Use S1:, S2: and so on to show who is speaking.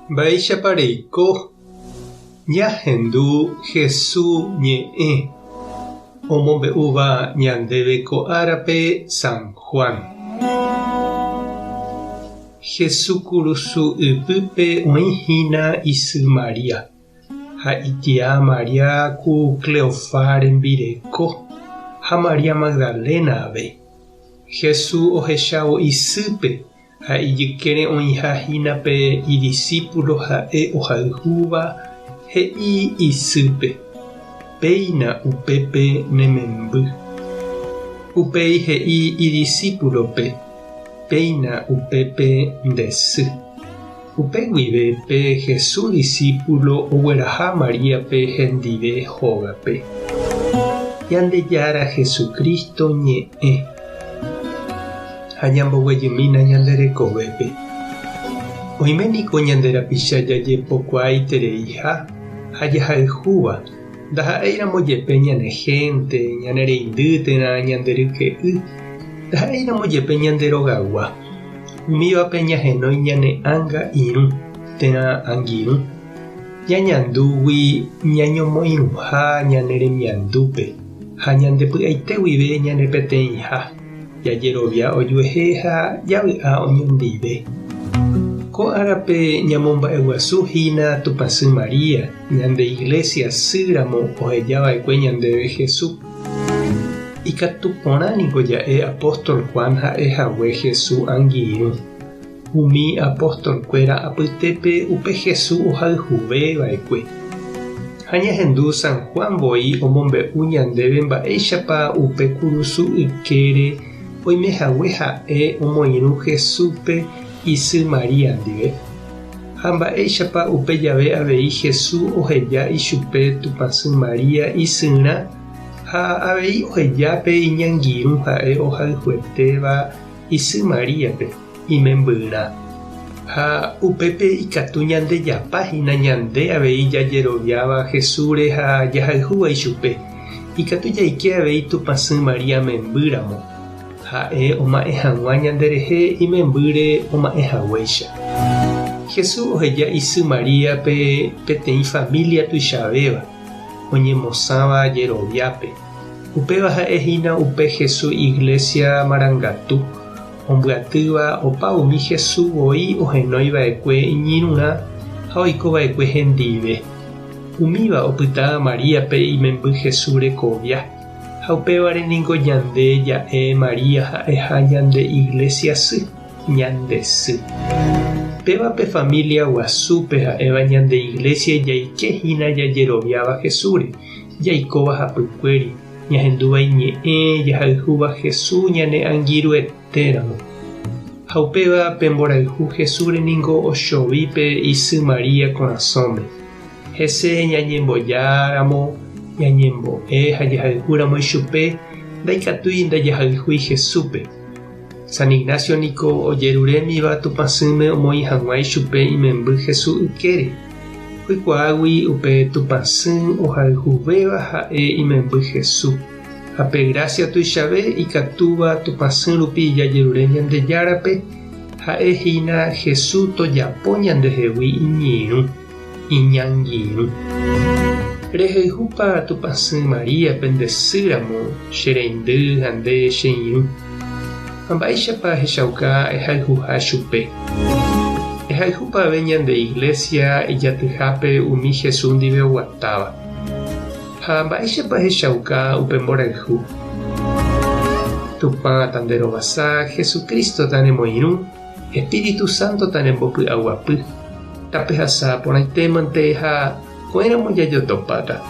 S1: Mba'éichapa reiko ñahendu Hesu ñe'ẽ omombe'úva ñandéve ko árape San Juan? Hesu kurusu ypýpe oĩ hína isy María. Ha itia María ku Cleofá rembireko ha María Magdalena avei. Jesús ohechávo isýpe ha ijykére oĩha hína pe idisípulo ha'e ohayhúva, he'i isýpe, Péina upépe ne memby. Upéi he'i idisípulope, Péina upépe nde sy. Upe guive pe Jesús disípulo ogueraha Maríape hendive hógape. Ñandejára Jesucristo ñe'ẽ. Ha ñamboguejymína ñande rekovépe. Oime niko ñande rapicha jajepokuaaitereiha ha jahayhúva, ndaha'éiramo jepe ñane hénte, ñane reindy térã ñande ryke'y, ndaha'éiramo jepe ñande rogagua. Umívape ñahenói ñane ánga irũ térã angirũ, ñañandúgui ñañomoirũha ñane remiandúpe ha ñande py'aite guive ñane peteĩha, jajerovia ojuehe ha javy'a oñondive. Ko árape ñamomba'eguasu hína Tupãsy María, ñande Iglesia sy ramo oheja va'ekue ñandéve Jesús. Ikatu porã niko ja'e apóstol Juan ha'e hague Jesús angirũ. Umi apostolkuéra apytépe upe Jesús ohayhuve va'ekue. Ha ñahendu San Juan voi omombe'u ñandéve mba'éichapa upe kurusu ykére oime hague ha'e omoirũ Jesúspe isy María ndive. Ha mba'éichapa upe jave avei Jesús oheja ichupe Tupãsy María isyrã Ha avei oheja pe iñangirũ ha'e ohayhuetéva isy Maríape, imembyrã. Ha upépe ikatu ñandejapa hína ñande avei jajeroviáva Jesúsre ha jahayhúva ichupe, ikatu jaike avei Tupãsy María memby ramo, ha'e oma'ẽ hag̃ua ñanderehe imembýre oma'ẽ haguéicha. Jesús oheja isy Maríape peteĩ família tuichavéva. oñemosãva jeroviápe. Upéva ha'e hína upe Hesu Iglésia marangatu, ombyatýva opa umi Hesu voi ohenói va'ekue iñirũrã ha oiko va'ekue hendive. Umíva opyta Maríape imemby Hesu rekovia, ha upévare ningo ñande ja'e María ha'eha ñande Iglésia sy. Ñande sy. Péva pe familia guasúpe ha'éva ñande Iglesia jaike hína jajeroviáva Jesúsre, jaikóva hapykuéri, ñahendúva iñe'ẽ, jahayhúva Jesús ñane angirũetéramo. Ha upéva pe mborayhu Jesúsre ningo ochovi pe isy María korasõme. Hese ñañembojáramo, ñañembo'e ha jahayhúramo ichupe, ndaikatúi ndajahayhúi Jesúspe. San Ignacio niko ojerurémiva Tupãsýme omoĩ hag̃ua ichupe imemby Hesu ykére, oikuaágui upe Tupãsy ohayhuvéva ha'e imemby Hesu, ha pe grásia tuichave ikatúva Tupãsy rupi jajerure Ñandejárape ha'e hína Hesu tojapo ñandehegui iñirũ, iñangirũ. Rehayhúpa Tupãsy María pende sy ramo che reindy ha nde che irũ? Ha mba'éichapa ehechauka ehayhuha chupe? Ehayhúpa ave ñande Iglesia ijatyhápe umi Jesús ndive oguatáva? Ha mba'éichapa ehechauka upe mborayhu? Tupã tanderovasa, Jesucristo tanemoirũ, Espíritu Santo tanembopy'aguapy. Tapehasa porãitémante ha ko'ẽramo jajotopáta.